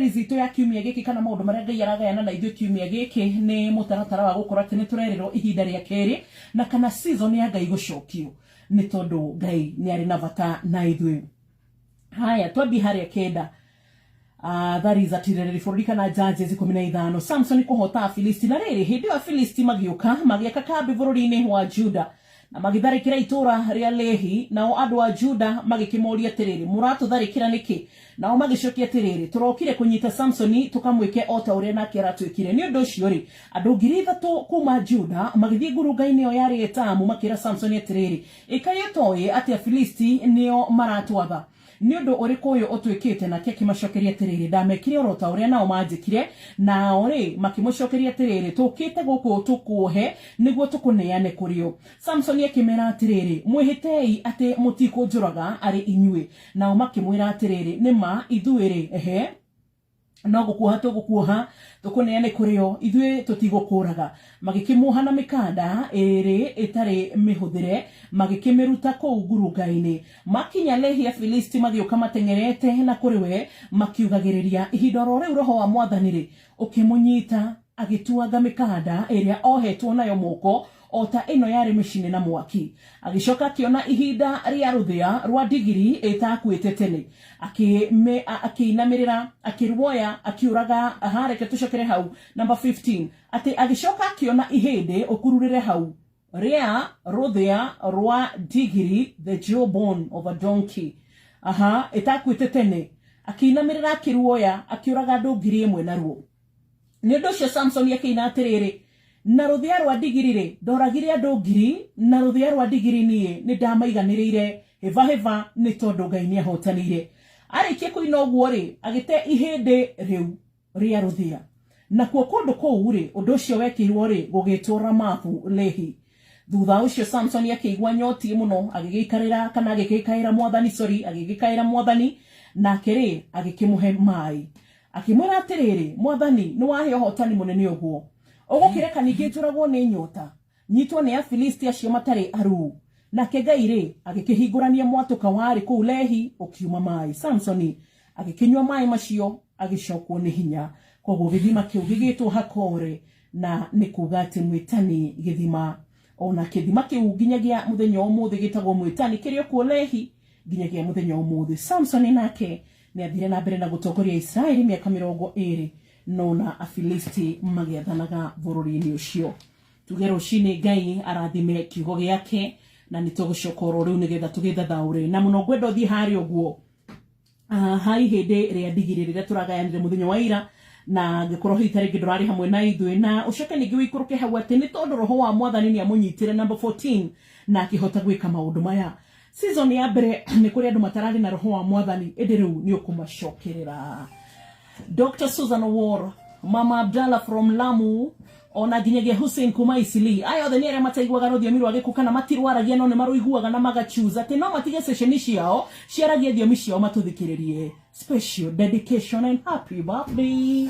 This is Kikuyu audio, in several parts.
Series itũ ya kiumia gĩkĩ kana maũndũ marĩa Ngai aragayana na ithuĩ kiumia gĩkĩ nĩ mũtaratara wa gũkorwo atĩ nĩ tũrerĩrwo ihinda rĩa kerĩ na kana season ya Ngai gũcokio nĩ tondũ Ngai nĩ arĩ na bata na ithuĩ. Haya, twambie harĩa kenda. That is atirĩrĩri bũrũri kana Judges 15. Samson kũhota Afilisti. Na rĩrĩ, hĩndĩ ĩyo Afilisti magĩũka magĩaka kambĩ bũrũri-inĩ wa Juda na magĩtharĩkĩra itũũra rĩa Lehi. Nao andũ a Juda magĩkĩmoria atĩrĩrĩ, Mũratũtharĩkĩra nĩkĩ? Nao magĩcokia atĩrĩrĩ, Tũrokire kũnyita Samsoni tũkamwĩke o ta ũrĩa nake aratwĩkire. Nĩ ũndũ ũcio-rĩ, andũ 3,000 kuuma Juda magĩthiĩ ngurunga-inĩ ĩyo yarĩ Etamu makĩĩra Samsoni atĩrĩrĩ, Ĩkai ũtoĩ atĩ Afilisti nĩo maratwatha? Nĩ ũndũ ũrĩkũ ũyũ ũtwĩkĩte? Nake akĩmacokeria atĩrĩrĩ, Ndamekire o ro ta ũrĩa nao maanjĩkire. Nao-rĩ, makĩmũcokeria atĩrĩrĩ, Tũũkĩte gũkũ tũkuohe nĩguo tũkũneane kũrĩ o. Samusoni akĩmeera atĩrĩrĩ, Mwĩhĩtei atĩ mũtikũnjũraga arĩ inyuĩ. Nao makĩmwĩra atĩrĩrĩ, Nĩ ma, ithuĩ-rĩ, ehe, no gũkuoha tũgũkuoha tũkũneane kũrĩ o, ithuĩ tũtigũkũũraga. Magĩkĩmuoha na mĩkanda ĩĩrĩ ĩtarĩ mĩhũthĩre, magĩkĩmĩruta kũu ngurunga-inĩ. Makinya Lehi, Afilisti magĩũka mateng'erete na kũrĩ we makiugagĩrĩria. Ihinda o ro rĩu Roho wa Mwathani-rĩ, ũkĩmũnyita, agĩtuanga mĩkanda ĩrĩa ohetwo nayo moko o ta ĩno yarĩ mĩcine na mwaki. Agĩcoka akĩona ihinda rĩa rũthĩa rwa ndigiri ĩtaakuĩte tene, akĩinamĩrĩra, akĩruoya, akĩũraga. Aha, reke tũcokere hau number 15, atĩ agĩcoka akĩona ihĩndĩ ũkururĩre hau rĩa rũthĩa rwa ndigiri, the jawbone of a donkey, aha, ĩtakuĩte tene, akĩinamĩrĩra, akĩruoya, akĩũraga andũ 1,000 naruo. Nĩ ũndũ ũcio Samsoni akĩina atĩrĩrĩ, Na rũthĩa rwa ndigiri-rĩ, ndoragire andũ ngiri, na rũthĩa rwa ndigiri niĩ nĩndamaiganĩrĩire hĩba hĩba, nĩ tondũ Ngai nĩahotanĩire. Aarĩkia kũina ũguo-rĩ, agĩte ihĩndĩ rĩu rĩa rũthĩa. Nakuo kũndũ kũu-rĩ, ũndũ ũcio wekĩirwo-rĩ, gũgĩĩtwo Ramathu-Lehi. Thutha ũcio Samsoni akĩigua nyotiĩ mũno, agĩgĩikarĩra, kana agĩgĩkaĩra Mwathani, sorry, agĩgĩkaĩra Mwathani, nake-rĩ, agĩkĩmũhe maĩ. Akĩmwĩra atĩrĩrĩ, Mwathani, nĩwahe ũhootani mũnene ũguo, ũgũkĩreka ningĩ njũragwo nĩ nyota, nyitwo nĩ Afilisti acio matarĩ aruu? Nake Ngai-rĩ, agĩkĩhingũrania mwatũka warĩ kũu Lehi, ũkiuma maĩ. Samusoni agĩkĩnyua maĩ macio, agĩcokwo nĩ hinya. Kwoguo gĩthima kĩu gĩgĩtwo Hakore, na nĩ kuuga atĩ Mwĩtani gĩthima. O na kĩthima kĩu nginyagia mũthenya wa ũmũthĩ gĩtagwo Mwĩtani, kĩrĩ o kuo Lehi nginyagia mũthenya wa ũmũthĩ. Samusoni nake nĩathire na mbere na gũtongoria Isiraeli mĩaka 20, no na Afilisti magĩathanaga bũrũri-inĩ ũcio. Tuge rũcinĩ Ngai arathime kiugo gĩake, na nĩ tũgũcoka oro rĩu nĩgetha tũgĩthathaũre. Na mũno ngwenda ũthiĩ harĩa ũguo ha ihĩndĩ rĩa ndigiri rĩrĩa tũragayanire mũthenya wa ira, na angĩkorwo hihi ta rĩngĩ ndũrarĩ hamwe na ithuĩ, na ũcoke ningĩ ũikũrũke hau atĩ nĩ tondũ roho wa Mwathani nĩ amũnyitire number 14 na akĩhota gwĩka maũndũ maya. Season ya mbere nĩ kũrĩ andũ matararĩ na roho wa Mwathani, ĩndĩ rĩu nĩ ũkũmacokerera. Dr. Susan Owor, Mama Abdallah from Lamu, ona nginyagia Hussein kuma Isili. Aya othe nĩ arĩa mataiguaga rũthiomi rwa gĩkũ kana matirwaragia no nĩ marũiguaga na magachoose atĩ no matige ceceni ciao ciaragie thiomi ciao matũthikĩrĩrie. Special dedication and happy birthday.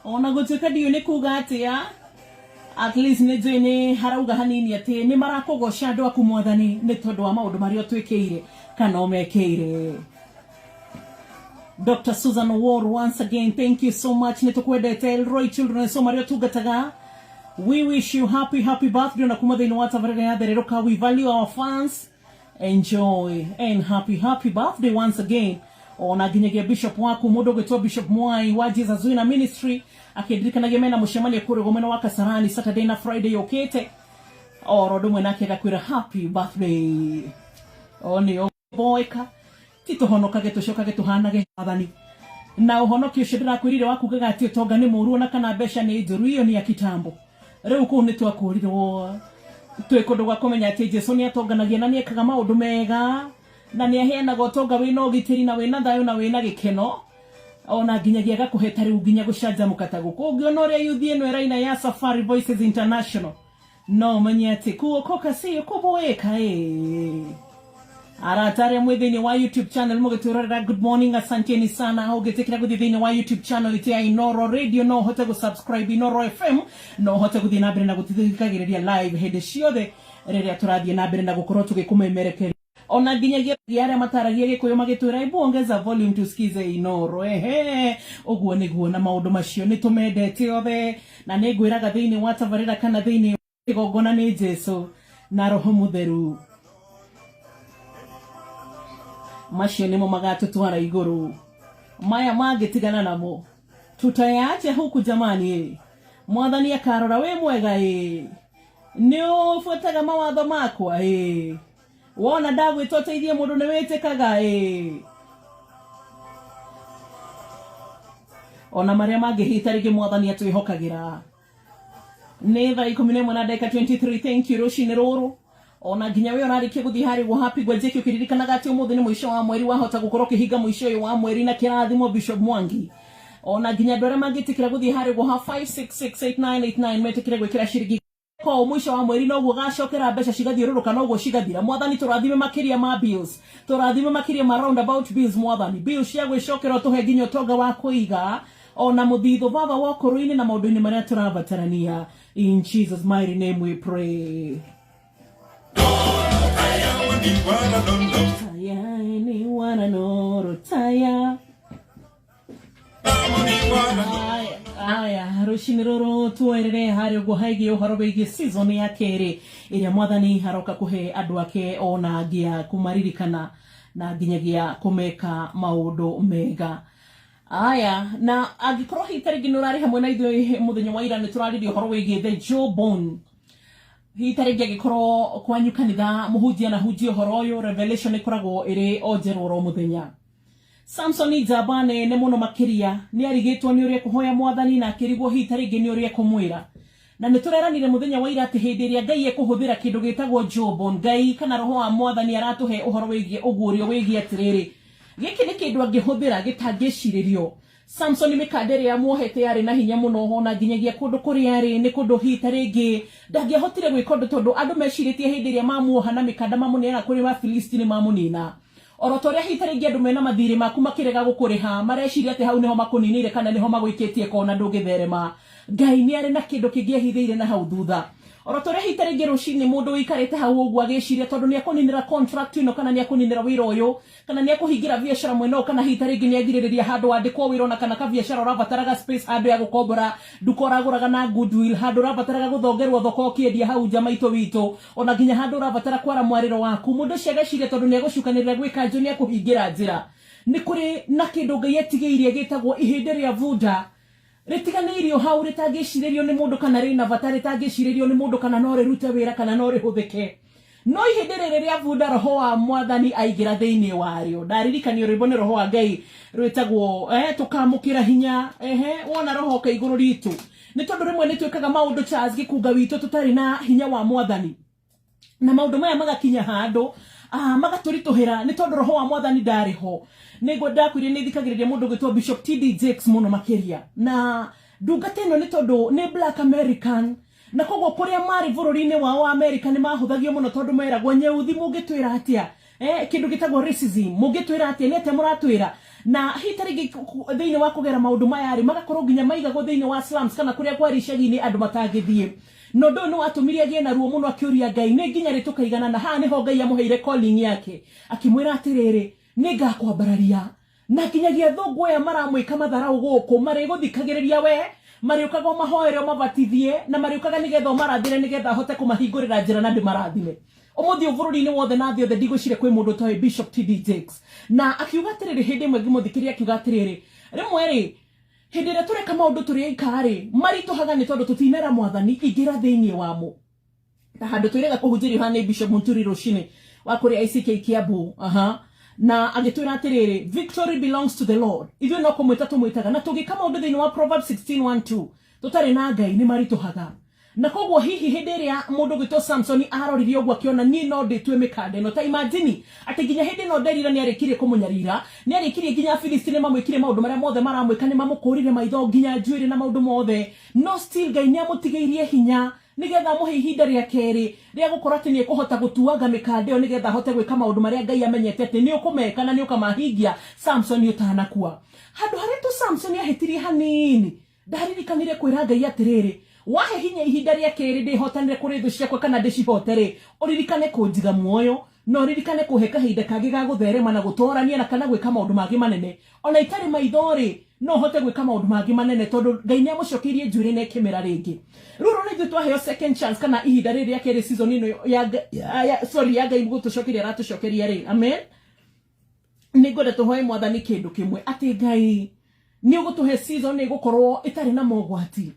Ona gũtuĩka ndiũĩ nĩ kuga atĩa, at least nĩ njũĩ nĩ harauga hanini atĩ nĩ marakũgoca andũ aku mwathani nĩ tondũ wa maũndũ marĩa ũtwĩkĩire kana ũmekĩire. Dr. Susan Owuor, once again, thank you so much. Nĩ tũkwendete Elroy Children's Home arĩa ũtungataga. We wish you happy, happy birthday na kuma thĩinĩ wa tabarĩra ya Thererũka. We value our fans. Enjoy and happy, happy birthday once again. Ona nginyagia bishop waku mũndũ ũgwĩtwo Bishop Mwai wa Jesus Winner Ministry akĩndirikanagia mena mũcemanio kũrĩa mwena wa Kasarani Saturday na Friday yũkĩte, oro ũndũ ũmwe nake agakwĩra happy birthday. O nĩ boeka ti tũhonokage tũcokage tũhanage wathani na ũhonokio ũcio ndĩrakwĩrire wa kugaga atĩ ũtonga nĩ mũũru ona kana mbeca nĩ njũru, iyo nĩ ya kitambo. Rĩu kũu nĩ twakũrirwo twĩ kũndũ gwa kũmenya atĩ Jesu nĩ atonganagia na nĩ ekaga maũndũ mega na nĩ aheanaga ũtonga wĩna ũgitĩri na wĩna thayũ na wĩna gĩkeno, ona nginyagia agakũhe ta rĩu nginya gũcanjamũka ta gũkũ. Ũngĩona ũrĩa yuthi ĩno ĩraina ya Safari Voices International, no ũmenye atĩ kuokoka sio kuboeka. Ĩ arata arĩa mwĩ thĩinĩ wa YouTube channel mũgĩtwĩrorera, good morning, asanteni sana. Ũngĩtĩkĩra gũthiĩ thĩinĩ wa YouTube channel itũ ya Inoro Radio, no ũhote gũ-subscribe Inoro FM, no ũhote gũthiĩ na mbere na gũtũthikagĩrĩria live hĩndĩ ciothe rĩrĩa tũrathiĩ na mbere na gũkorwo tũgĩkũmemerekeria. Ona nginyagia arĩa mataragia Gĩkũyũ magĩtwĩra, "Ebu ongeza volume tusikize Inoro." Ehe, ũguo nĩguo, na maũndũ macio nĩ tũmendete othe, na nĩ ngwĩraga thĩinĩ wa tabarĩra kana thĩinĩ igongona nĩ Jesu na Roho Mũtheru, macio nĩmo magatũtwara igũrũ. Maya mangĩtigana namo tutayaacha huku jamani. Ĩ mwathani akarora wĩ mwega, ĩ nĩ ũbuataga mawatho makwa, ĩ wona ndagwĩta ũteithie mũndũ nĩ wĩtĩkaga, ĩ ona marĩa mangĩhita rĩngĩ mwathani atwĩhokagĩra. Nĩ thaa 11 na ndagĩka 23. Thank you rũcinĩ rũrũ, ona nginya we ũrarĩkia gũthiĩ harĩ ũguo happy Gwanjĩki, ũkĩririkanaga atĩ ũmũthĩ nĩ mũico wa mweri, wahota gũkorwo ũkĩhinga mũico ũyũ wa mweri na kĩrathimo. Bishop Mwangi, ona nginya andũ arĩa mangĩtĩkĩra gũthiĩ harĩ ũguo ha 5668989 metĩkĩre gwĩkĩra ciringi ko mũico wa mweri, noguo gacokera mbeca cigathiũrũrũka, noguo cigathira. Mwathani, tũrathime makĩria ma bills, tũrathime makĩria ma roundabout bills. Mwathani, bills cia gwĩcokera, ũtũhe nginya ũtonga wa kũiga ona mũthithũ baba wa ũkũrũ-inĩ na maũndũ-inĩ marĩa tũrabatarania. In Jesus mighty name we pray. Taya ni wananoro taya. Aya, rũcinĩ rũrũ tuoerere harĩ ũguo haigiĩ ũhoro wĩgiĩ season ya kerĩ ĩrĩa mwathani aroka kũhe andũ ake, ona ngia kũmaririkana na nginyagia kũmeka maũndũ mega. Aya, na angĩkorwo hihi ta rĩngĩ nĩ ũrarĩ hamwe na ithuĩ mũthenya wa ira, nĩ tũraririe ũhoro wĩgiĩ the jawbone. Hihi ta rĩngĩ angĩkorwo kwanyu kanitha mũhunjia na hunjia ũhoro ũyũ, revelation ĩkoragwo ĩrĩ o njerũ oro mũthenya. Samson njamba nene mũno makĩria nĩ arigĩtwo nĩ ũrĩa kũhoya mwathani na akĩrigwo hihi ta rĩngĩ nĩ ũrĩa ekũmwĩra, na nĩ tũreranire mũthenya wa ira atĩ hĩndĩ ĩrĩa Ngai ekũhũthĩra kĩndũ gĩtagwo jawbone, Ngai kana roho wa mwathani aratũhe ũhoro wĩgiĩ ũguũrio wĩgiĩ atĩrĩrĩ, gĩkĩ nĩ kĩndũ angĩhũthĩra gĩtangĩcirĩrio. Samson, mĩkanda ĩrĩa yamuohete yarĩ na hinya mũno, ona nginyagia kũndũ kũrĩa arĩ nĩ kũndũ hihi ta rĩngĩ ndangĩahotire gwĩka ũndũ, tondũ andũ mecirĩtie hĩndĩ ĩrĩa mamuoha na mĩkanda mamũneana kũrĩ Mafilisti nĩ mamũnina. Oro ta ũrĩa hihi ta rĩngĩ andũ mena mathirĩ maku makĩrega gũkũrĩha mareciria atĩ hau nĩho makũninĩire kana nĩho magũikĩtie kona ndũngĩtherema, Ngai nĩ arĩ na kĩndũ kĩngĩ ehithĩire na hau thutha. Oro tũrĩa hita rĩngĩ rũcinĩ mũndũ ũikarĩte hau ũguo agĩciria tondũ nĩ ekũninĩra contract ĩno kana nĩ ekũninĩra wĩra ũyũ kana nĩ ekũhingĩra biacara mwena ũyũ kana hita rĩngĩ nĩ agirĩrĩria handũ wandĩkwo wĩra ona kana kabiacara ũrabataraga space handũ ya gũkombora nduka ũragũraga na goodwill handũ ũrabataraga gũthongerwo thoko ũkĩendia hau nja maitũ witũ ona nginya handũ ũrabatara kwara mwarĩro waku. Mũndũ ũcio ageciria tondũ nĩ egũcukanĩrĩra gwĩ kanjũ nĩ ekũhingĩra njĩra. Nĩ kũrĩ na kĩndũ Ngai etigĩirie gĩtagwo ihĩndĩ rĩa bunda rĩtiganĩirio hau rĩtangĩcirĩrio nĩ mũndũ kana rĩna bata rĩtangĩcirĩrio nĩ mũndũ kana no rĩrute wĩra kana no rĩhũthĩke. No ihĩndĩ rĩrĩ rĩa bunda roho wa mwathani aingĩra thĩinĩ warĩo. Ndaririkanio rwĩmbo nĩ roho wa Ngai rwĩtagwo tũkamũkĩra hinya ehe wona roho oka igũrũ ritũ. Nĩ tondũ rĩmwe nĩ twĩkaga maũndũ Charles Gĩkunga witũ tũtarĩ na hinya wa mwathani. Na maũndũ maya magakinya handũ magatũritũhĩra nĩ tondũ roho wa mwathani ndarĩ ho. Nĩguo ndakwĩrire nĩ thikagĩrĩria mũndũ ũgwĩtwo Bishop TD Jakes mũno makĩria. Na ndungata ĩno nĩ tondũ nĩ Black American na koguo kũrĩa marĩ bũrũri-inĩ wao wa America nĩ mahũthagio mũno tondũ meragwo nyeuthi mũngĩtwĩra atĩa kĩndũ gĩtagwo racism mũngĩtwĩra atĩa nĩ atĩa mũratwĩra. Na hihi ta rĩngĩ thĩinĩ wa kũgera maũndũ maya rĩ magakorwo nginya maigagwo thĩinĩ wa slums kana kũrĩa kwarĩ icagi-inĩ andũ matangĩthiĩ. Na ũndũ ũyũ nĩ watũmire agĩe na ruo mũno akĩũria Ngai nĩ nginya rĩ tũkaigana. Na haha nĩho Ngai amũheire calling yake akĩmwĩra atĩrĩrĩ nĩ ngakwambararia na nginyagia athũngũ aya maramwĩka matharau gũkũ marĩgũthikagĩrĩria we marĩũkaga ũmahoere ũmabatithie na marĩũkaga nĩgetha ũmarathĩre nĩgetha ahote kũmahingũrĩra njĩra na ndĩmarathime. Ũmũthĩ ũyũ bũrũri-inĩ wothe na thĩ yothe ndigwĩciria kwĩ mũndũ ũtoĩ Bishop TD Jakes. Na akiuga atĩrĩrĩ hĩndĩ ĩmwe ngĩmũthikĩrĩria akiuga atĩrĩrĩ rĩmwe rĩ hĩndĩ ĩrĩa tũreka maũndũ tũrĩ aika rĩ maritũhaga nĩ tondũ tũtinera mwathani ingĩra thĩinĩ wamo. Ta handũ twĩrĩga kũhunjĩrio haha nĩ Bishop Munturi rũcinĩ wa kũrĩa ICK Kiambu. Aha. Na agĩtwĩra atĩrĩrĩ victory belongs to the Lord. Ithuĩ no kũmwĩta tũmwĩtaga na tũgĩka maũndũ thĩinĩ wa Proverbs 16:1-2 tũtarĩ na Ngai nĩ maritũhaga. Na koguo hihi hĩndĩ ĩrĩa mũndũ gwĩtwo Samson arorire ũguo akĩona niĩ no ndĩtue mĩkanda ĩno ta imagine atĩ nginya hĩndĩ ĩno Delila nĩ arĩkirie kũmũnyarira nĩ arĩkirie nginya Afilisti nĩ mamwĩkire maũndũ marĩa mothe maramwĩka nĩ mamũkũrire maitho nginya njuĩrĩ na maũndũ mothe no still Ngai nĩ amũtigĩirie hinya nĩgetha amũhe ihinda rĩa kerĩ rĩa gũkorwo atĩ nĩ ekũhota gũtuanga mĩkanda ĩyo nĩgetha ahote gwĩka maũndũ marĩa Ngai amenyete atĩ nĩ ũkũmeka na nĩ ũkamahingia Samson ũtanakua. Handũ harĩa tu Samson ahĩtirie hanini ndaririkanire kwĩra Ngai atĩrĩrĩ wahe hinya ihinda rĩa kerĩ ndĩhotanĩre kũrĩ thũ ciakwa kana ndĩcihote rĩ ũririkane kũnjiga muoyo na ũririkane kũhe kahinda kangĩ ga gũtherema na gũtorania na kana gwĩka maũndũ mangĩ manene. Ona itarĩ maitho rĩ no hote gwĩka maũndũ mangĩ manene tondũ Ngai nĩ amũcokeirie njuĩrĩ na ĩkĩmera rĩngĩ. Rĩu rora ithuĩ twaheo second chance kana ihinda rĩrĩ rĩa kerĩ season ĩno ya sorry ya Ngai gũtũcokeria aratũcokeria rĩ. Amen. Nĩ ngwenda tũhoe mwathani kĩndũ kĩmwe atĩ Ngai nĩ ũgũtũhe season ĩgũkorwo ĩtarĩ na mogwati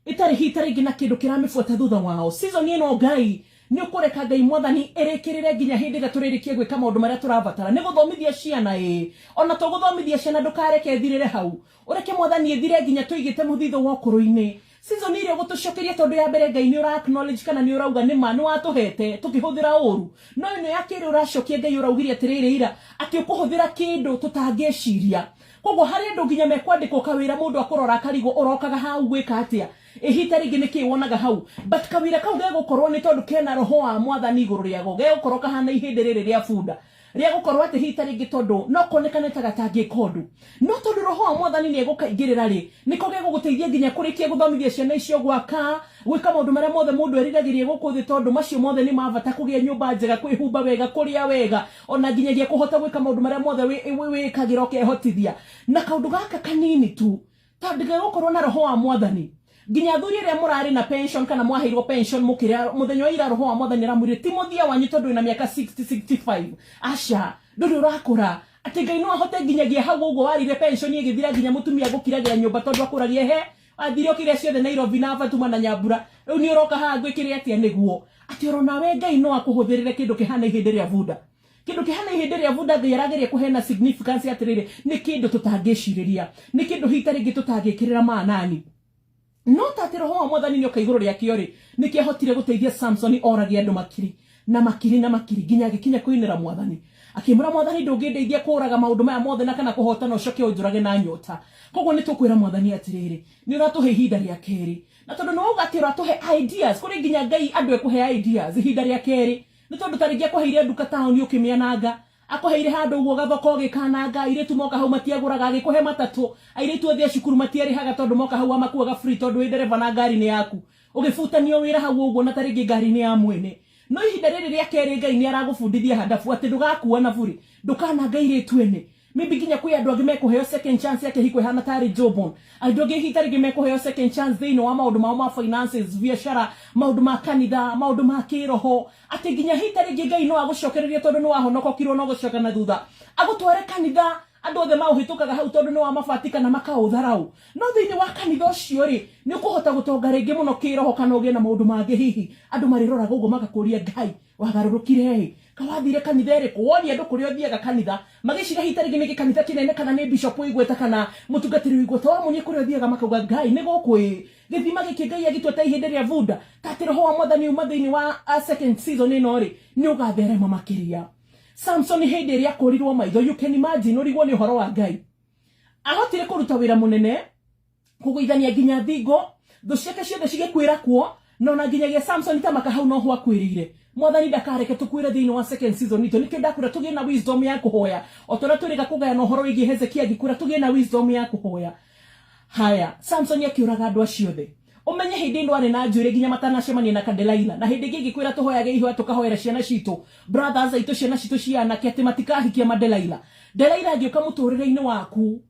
ĩtarĩ hita rĩngĩ na kĩndũ kĩramĩbuata thutha wao. Season ĩno Ngai nĩ ũkũreka Ngai mwathani ĩrĩkĩrĩre nginya hĩndĩ ĩrĩa tũrĩrĩkie gwĩka maũndũ marĩa tũrabatara. Nĩ gũthomithia ciana ĩĩ ona to gũthomithia ciana ndũkareke ĩthirĩre hau ũreke mwathani ĩthire nginya tũigĩte mũthithũ wa ũkũrũ-inĩ. Season ĩrĩa ũgũtũcokeria tondũ ya mbere Ngai nĩ ũra acknowledge kana nĩ ũrauga nĩ ma nĩ watũhete tũkĩhũthĩra ũru. No ĩno ya kerĩ ũracokia Ngai ũraugire atĩrĩrĩ ira atĩ ũkũhũthĩra kĩndũ tũtangĩciria. Koguo harĩ andũ nginya mekwandĩkwo kawĩra mũndũ akũrora akarigwo ũrokaga hau gwĩka atĩa ĩhita rĩngĩ nĩ kĩĩ wonaga hau but kawĩra kau gegũkorwo nĩ tondũ kena roho wa mwathani igũrũ rĩago gegũkorwo kahana ihĩndĩ rĩrĩ rĩa bunda rĩa gũkorwo atĩ hita rĩngĩ tondũ no konekane ta gatangĩka ũndũ no tondũ roho wa mwathani nĩ egũkaingĩrĩra rĩ nĩko gegũgũteithia nginya kũrĩkia gũthomithia ciana icio gwaka gwĩka maũndũ marĩa mothe mũndũ eriragĩria gũkũ thĩ tondũ macio mothe nĩ ma bata kũgĩa nyũmba njega kwĩhumba wega kũrĩa wega ona nginyagia kũhota gwĩka maũndũ marĩa mothe wĩkagĩra ũkehotithia. Na kaũndũ gaka kanini tu tondũ gegũkorwo na roho wa mwathani nginya athuri arĩa mũrarĩ na pension kana mwaheirwo pension mũkĩrĩa mũthenya wa ira roho wa mwathani aramwĩrire ti mũthia wanyu tondũ wĩna mĩaka 60 65 aca ndũrĩ ũrakũra atĩ Ngai no ahote nginyagia hau ũguo warire pension ĩgĩthira nginya mũtumia gũkiragĩra nyũmba tondũ akũragia he wathire ũkĩrĩa ciothe Nairobi na Fatuma na Nyambura rĩu nĩ ũroka haha ngwĩkĩre atĩa nĩguo atĩ oro nawe Ngai no akũhũthĩrĩre kĩndũ kĩhana ihĩndĩ rĩa bunda. Kĩndũ kĩhana ihĩndĩ rĩa bunda Ngai arageria kũheana significance atĩrĩrĩ nĩ kĩndũ tũtangĩcirĩria nĩ kĩndũ hita rĩngĩ tũtangĩkĩrĩra maanani no ta atĩ roho wa mwathani nĩ oka igũrũ rĩakĩo rĩ nĩkĩahotire gũteithia Samson orage andũ makiri na makiri na makiri nginya agĩkinya kũinĩra mwathani akĩmwĩra mwathani ndũngĩndeithia kũraga maũndũ maya mothe na kana kũhotana ũcoke ũnjũrage na nyota. Koguo nĩ tũkwĩra mwathani atĩrĩrĩ nĩ ũratũhe ihinda rĩa kerĩ na tondũ nĩ wauga atĩ ũratũhe ideas kũrĩ nginya Ngai andũ ekũhe ideas ihinda rĩa kerĩ nĩ tondũ ta rĩngĩ akũheire nduka taũni ũkĩmĩananga akũheire handũ ũguo gathoko ũgĩkananga airĩtu moka hau matiagũraga agĩkũhe matatũ airĩtu othe a cukuru matiarĩhaga tondũ moka hau amakuaga free tondũ wĩ ndereba na ngari nĩ yaku. Ũgĩbutanio wĩra hau ũguo na tarĩngĩ ngari-inĩ ya mwene. No ihinda rĩrĩ rĩa kerĩ Ngai nĩ aragũbundithia handabu atĩ ndũgakua na burĩ, ndũkananga airĩtu ene. Maybe nginya kwĩ andũ angĩ mekũheo second chance ya kĩhiko ĩhana tarĩ jawbone. Andũ angĩ ihinda rĩngĩ mekũheo second chance thĩinĩ wa maũndũ mao ma finances, biacara, maũndũ ma kanitha, maũndũ ma kĩroho. Atĩ nginya ihinda rĩngĩ Ngai no agũcokererie tondũ nĩ wahonokokirwo na ũgĩcoka na thutha. Agũtware kanitha andũ othe maũhĩtũkaga hau tondũ nĩ wa mabati kana makaũtharaũ. No thĩinĩ wa kanitha ũcio rĩ, nĩ ũkũhota gũtonga rĩngĩ mũno kĩroho kana ũgĩe na maũndũ mangĩ hihi andũ marĩroraga ũguo magakũria Ngai wagarũrũkire ĩ kawathire kanitha ĩrĩkũ wonia andũ kũrĩa ũthiaga kanitha magĩciria hihi tarĩngĩ nĩ gĩkanitha kĩnene kana nĩ bishop wĩ igweta kana mũtungatĩri wĩ igweta wamonia kũrĩa ũthiaga makauga Ngai nĩ gũkũ ĩ gĩthima gĩkĩ Ngai agĩtua ta ihĩndĩ rĩa bunda ta atĩ roho wa mwathani uma thĩinĩ wa second season ĩno rĩ nĩ ũgatherema makĩria. Samson hĩndĩ ĩrĩa akũrirwo maitho, you can imagine ũrigwo nĩ ũhoro wa Ngai. Ahotire kũruta wĩra mũnene kũgũithania nginya thingo, thũ ciake ciothe cigĩkuĩra kuo, na ona nginyagia Samson ta maka hau noho akuĩrĩire. Mwathani ndakareke tũkuĩre thĩinĩ wa second season itũ. Nĩkĩo ndakwĩra tũgĩe na wisdom ya kũhoya. O ta ũrĩa twĩrĩga kũgayana ũhoro wĩgiĩ Hezekia ngĩkwĩra tũgĩe na wisdom ya kũhoya. Haya, Samson akĩũraga andũ acio othe. Ũmenye hĩndĩ ĩno arĩ na njuĩrĩ nginya matanacemania na Kadelaila. Na hĩndĩ ĩngĩ ngĩkwĩra tũhoyage ihoya tũkahoera ciana citũ, brothers aitũ, ciana citũ cia anake atĩ matikahikia Madelaila. Delaila angĩũka mũtũrĩre-inĩ waku,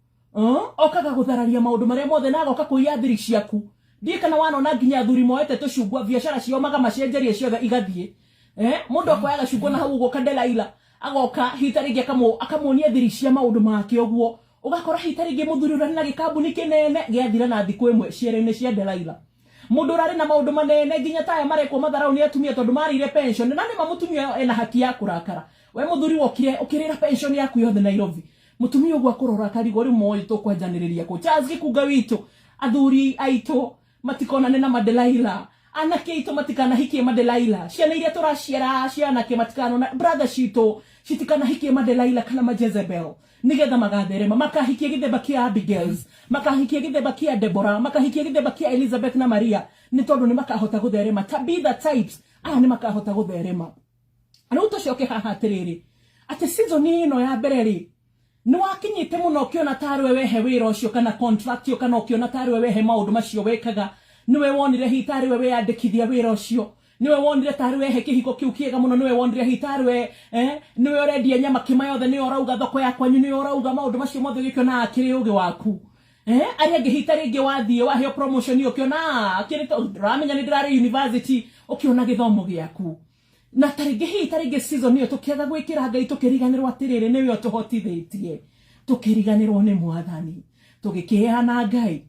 okaga gũthararia maũndũ marĩa mothe na agoka kũiya thiri ciaku. Ndiũĩ kana wanona nginya athuri moete tũcungwa biacara ciao magamacenjeria ciothe igathiĩ. Mũndũ akoya gacungwa na hau ũguo Kadelaila agoka hita rĩngĩ akamuonia thiri cia maũndũ make ũguo. Ũgakora hita rĩngĩ mũthuri ũrarĩ na gĩkambuni kĩnene gĩathira na thikũ ĩmwe ciero-inĩ cia Delaila. Mũndũ ũrarĩ na maũndũ manene nginya ta aya marekwo matharau nĩ atumia tondũ marĩire pension na nĩma mũtumia ũyũ ena haki ya kũrakara. We mũthuri wokire ũkĩrĩra pension yaku yothe Nairobi. Mũtumia ũguo akũrora akarigwo rĩu moĩ tũkwanjanĩrĩria kũ. Charles Gĩkunga witũ, athuri aitũ matikonane na Madelaila. Anake aitũ matikanahikie Madelaila. Ciana iria tũraciara cia anake matikanona, brother citũ citikanahikie Madelaila kana Majezebel. Nigetha magatherema, makahikia gĩthemba kĩa Abigails, makahikia gĩthemba kĩa Deborah, makahikia gĩthemba kĩa Elizabeth na Maria, nĩ tondũ nĩ makahota gũtherema. Tabitha types, aya nĩ makahota gũtherema. Rĩu tũcoke haha atĩrĩrĩ, atĩ season ĩno ya mbere rĩ, nĩ wakinyĩte mũno ũkĩona tarĩ we wehe wĩra ũcio kana contract ĩyo, kana ũkĩona tarĩ we wehe maũndũ macio wekaga, nĩwe wonire hihi tarĩ we weyandĩkithia wĩra ũcio, nĩwe wonire tarĩ wehe kĩhiko kĩu kĩega mũno, nĩwe wonire hihi tarĩ we, nĩwe ũrendia nyama kĩma yothe, nĩwe ũrauga thoko ya kwanyu, nĩwe ũrauga maũndũ macio mothe ũgĩkĩona akĩrĩ ũgĩ waku. Arĩa angĩ hihi ta rĩngĩ wathiĩ waheo promotion ũkĩona akĩrĩ ndĩramenya nĩ ndĩrarĩ university, ũkĩona gĩthomo gĩaku. Na ta rĩngĩ hihi ta rĩngĩ season ĩyo tũkĩaga gwĩkĩra Ngai, tũkĩriganĩrwo atĩrĩrĩ nĩwe ũtũhotithĩtie, tũkĩriganĩrwo nĩ mwathani, tũgĩkĩheana Ngai.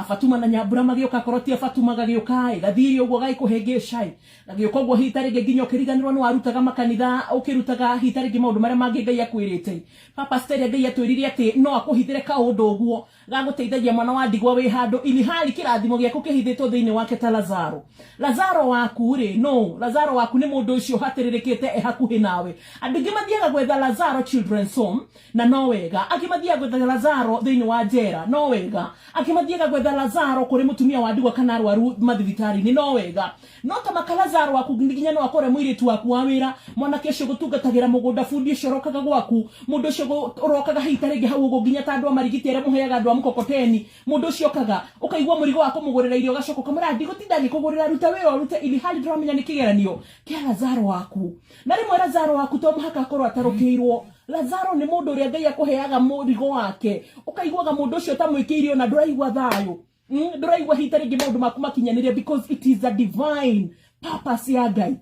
Fatuma na Nyambura magĩũka, korwo ti Fatuma gagĩũka ĩ, gathiri ũguo gagĩkũhĩngĩca ĩ, gagĩũka ũguo hihi ta rĩngĩ nginya ũkĩriganĩrwo nĩ warutaga makanitha, ũkĩrutaga hihi ta rĩngĩ maũndũ marĩa mangĩ Ngai akwĩrĩte. Papa Stella Ngai atwĩrire atĩ no akũhithĩre kaũndũ ũguo gagũteithagia mwana wa ndigwa wĩ handũ ili hali kĩrathimo gĩaku kĩhithĩtwo thĩinĩ wake ta Lazaro. Lazaro waku rĩ no, Lazaro waku nĩ mũndũ ũcio ũhatĩrĩrĩkĩte e hakuhĩ nawe. Andũ aingĩ mathiaga gwetha Lazaro Children's Home na no wega, angĩ mathiaga gwetha Lazaro thĩinĩ wa njera no wega, angĩ mathiaga gwetha Lazaro kũrĩ mũtumia wa ndigwa kana arwaru mathibitarĩ-inĩ no wega. No ta maka Lazaro waku nginya no akore mũirĩtu waku wa wĩra, mwanake ũcio ũgũtungatagĩra mũgũnda, bundi ũcio ũrokaga gwaku, mũndũ ũcio ũrokaga hihi ta rĩngĩ hau ũguo nginya ta andũ a marigiti arĩa mũheaga andũ a mkokoteni, mũndũ ũcio okaga ũkaigua mũrigo wa kũmũgũrĩra irio ũgacoka ũkamwĩra ndigũtinda ngĩkũgũrĩra, ruta wĩra ũrute, ili hali ndũramenya nĩ kĩgeranio kĩa Lazaro waku. Na rĩmwe Lazaro waku to mũhaka akorwo atarũkĩirwo. Lazaro nĩ mũndũ ũrĩa Ngai akũheaga mũrigo wake, ũkaiguaga mũndũ ũcio ũtamwĩkĩire ona ndũraigua thayũ. Ndũraigua hihi ta rĩngĩ maũndũ maku makinyanĩre because it is a divine purpose ya Ngai.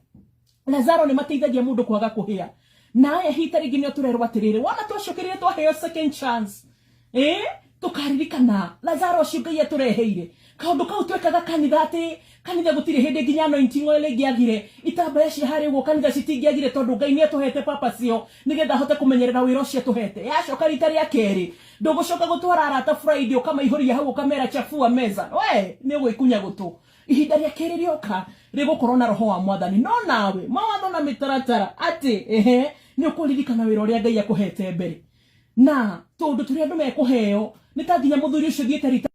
Lazaro nĩ mateithagia mũndũ kwaga kũhĩa. Na aya hihi ta rĩngĩ nĩo tũrerwo atĩrĩrĩ, wona twacokereire twaheo second chance, tũkaririkana Lazaro ũcio Ngai atũreheire. Kaũndũ kau twekaga kanitha atĩ kanitha gũtirĩ hĩndĩ nginya anointing oil ĩngĩagire, itambaya cia harĩa ũguo kanitha citingĩagire tondũ Ngai nĩ atũhete purpose ĩyo nĩgetha ahote kũmenyerera wĩra ũcio atũhete. Yacoka rita rĩa kerĩ, ndũgũcoka gũtwara arata Friday ũkamaihũria hau ũkamera chafua meza, we nĩ ũgwĩkunya gũtũ. Ihinda rĩa kerĩ rĩoka rĩgũkorwo na roho wa mwathani, no nawe mawatho na mĩtaratara atĩ ehe nĩ ũkũririkana wĩra ũrĩa Ngai akũhete mbere. Na tũndũ tũrĩa andũ mekũheo nĩ ta nginya mũthuri ũcio ũthiĩte rita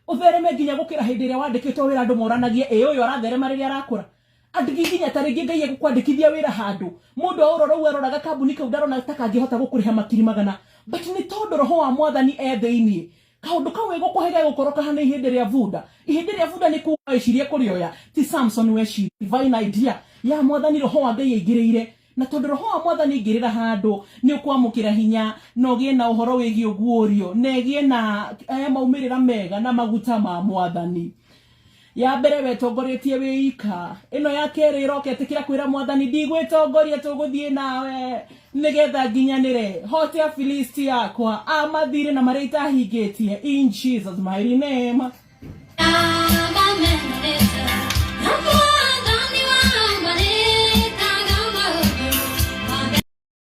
ũthereme nginya gũkĩra hĩndĩ ĩrĩa wandĩkĩtwo wĩra, andũ moranagie ĩ ũyũ aratherema rĩrĩa arakũra. Andũ nginya ta rĩngĩ Ngai egũkwandĩkithia wĩra handũ, mũndũ aũrora ũguo aroraga kambuni kau ndarona ta kangĩhota gũkũrĩha makiri magana, but nĩ tondũ roho wa mwathani e thĩiniĩ. Kaũndũ kau ĩgũkũhe gegũkorwo kahana ihĩndĩ rĩa bunda. Ihĩndĩ rĩa bunda nĩ kuga wecirie kũrĩoya, ti Samson wecirie. Divine idea ya Mwathani, roho wa Ngai aingĩrĩire. Na tondũ roho wa Mwathani aingĩrĩra handũ, nĩ ũkwamũkĩra hinya na ũgĩe na ũhoro wĩgiĩ ũguũrio, na ĩgĩe na maumĩrĩra mega na maguta ma Mwathani. Ya mbere wetongoretie wĩ ika, ĩno ya kerĩ ĩroka ĩtĩkĩra kwĩra Mwathani ndigwĩtongoria, tũgũthiĩ nawe nĩgetha nginyanĩre hote Afilisti akwa a mathirĩ na marĩa itahingĩtie, in Jesus mighty name. Amen.